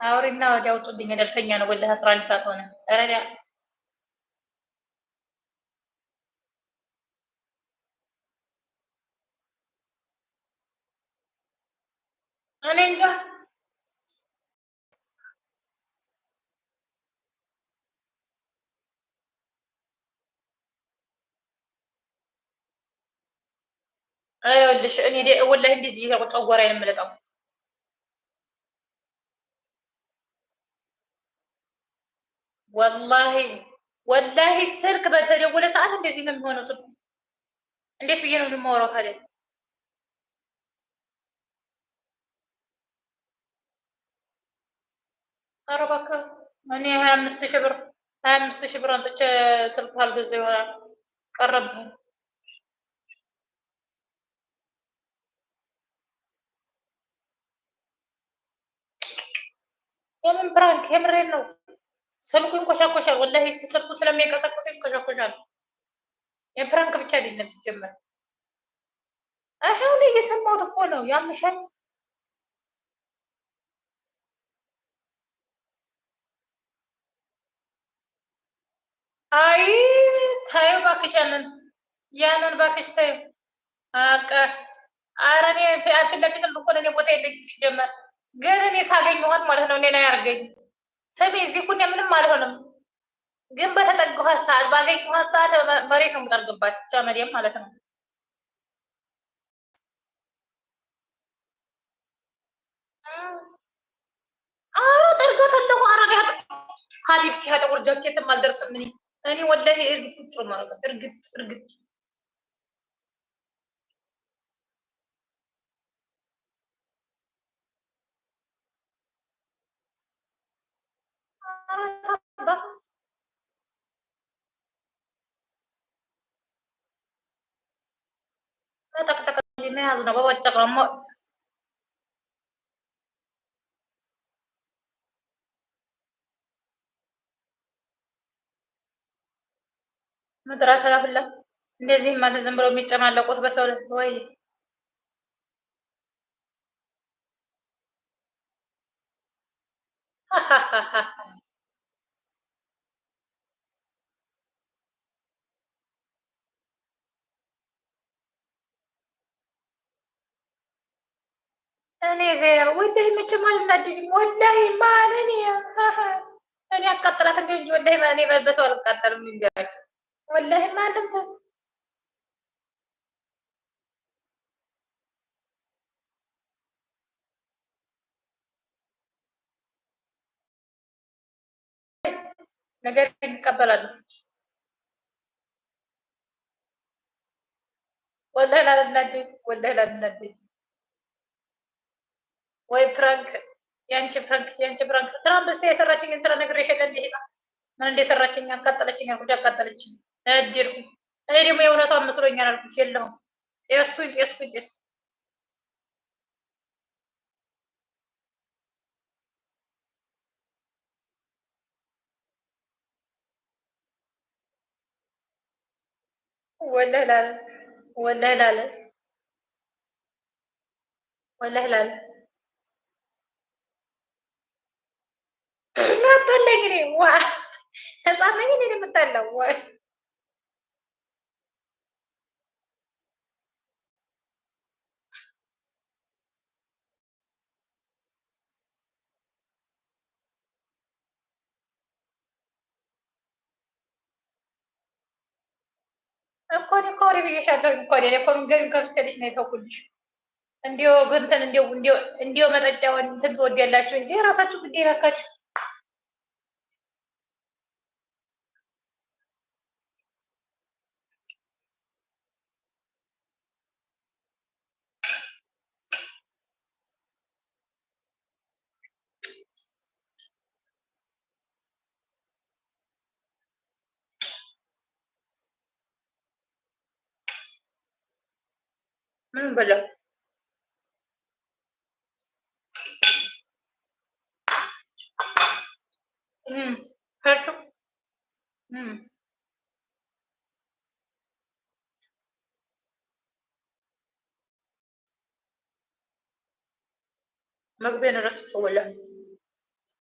አውሪና ወዲያ አውጡልኝ። ደልተኛ ነው ወላሂ 11 ሰዓት ሆነ። ኧረ እኔ እንጃ። ይኸውልሽ እኔ ወላሂ እንደዚህ ጨጓራዬን የምልጠው ወላሂ ወላሂ ስልክ በተደወለ ሰዓት እንደዚህ ነው የሚሆነው። ስልኩ እንዴት ብዬ ነው የማወራው ታዲያ? ኧረ እባክህ እኔ 25,000 ብር 25,000 ብር አንጥቼ ስልክ አልገዛ ይሆናል ቀረብኝ። የምን prank? የምሬን ነው። ስልኩ ይንኮሻኮሻል። ወላሂ ስልኩ ስለሚንቀሳቀስ ይንኮሻኮሻል። የ prank ብቻ አይደለም ሲጀመር። አሁን እየሰማሁት እኮ ነው። ያምሻል። አይ ታዩ እባክሽ፣ ያንን ያንን እባክሽ ታዩ። አልቀ ኧረ እኔ ፊት ለፊትም ብኮን እኔ ቦታ የለኝም ሲጀመር። ግን እኔ ካገኘኋት ማለት ነው እኔን አያርገኝ። ስሚ እዚህ እኮ እኔ ምንም አልሆንም፣ ግን በተጠጋኋት ሰዓት ባገኘኋት ሰዓት መሬት ነው የምጠርግባት። ብቻ መዲያም ማለት ነው። ኧረ ጠርጋታለሁ። ኧረ ሀቢብቲ ጥቁር ጃኬትም አልደርስም እኔ እኔ ወላሂ እርግጥ ነው የማደርጋት። እርግጥ እርግጥ መጠቅጠቅ እንጂ መያዝ ነው። በቦጨቅ ነው። ምድረ ተላፍላ እንደዚህ ማለት ዝም ብለው የሚጨማለቁት በሰው ላይ ወይ እኔ ዜና ወላሂ መቼም አልናደድም። ወላሂ ማን እኔ እኔ አቃጥላት እንደ እንጂ ወላሂ እኔ በሰው አልቃጠልም። እንዲያውም ወላሂ ማንም ነገር ይቀበላሉ። ወላሂ ላልናደድ፣ ወላሂ ላልናደድ። ወይ prank፣ ያንቺ prank፣ ያንቺ prank። ትናንት በስቲያ የሰራችኝን ስራ ነግሬሽ የለ እንደ ሄዳ ምን እንደሰራችኝ አቃጠለችኝ አልኩሽ፣ አቃጠለችኝ። እድርኩ እኔ ደግሞ የእውነቷን መስሎኛል አልኩሽ። የለሁም ጤስኩኝ፣ ጤስኩኝ፣ ጤስኩኝ። ወላሂ ላለ ወላሂ ላለ ወላሂ ላለ ምን አጣላኝ እኔ? ዋ ህፃን ነኝ እኔ የምጣላው? ወይ እኮ እኔ እኮ ወሬ ብዬሻለሁ እኮ እኔ እኮ መንገዱን ከፍቼልሽ ነው የተውኩልሽ። እንዲሁ እንትን እንዲሁ እንዲሁ እንዲሁ መጠጫውን እንትን ትወዳላችሁ እንጂ የራሳችሁ ጉዳይ እባካችሁ። ምን በላው? ከርቹ ምግቤን ረስቼው ወላሂ።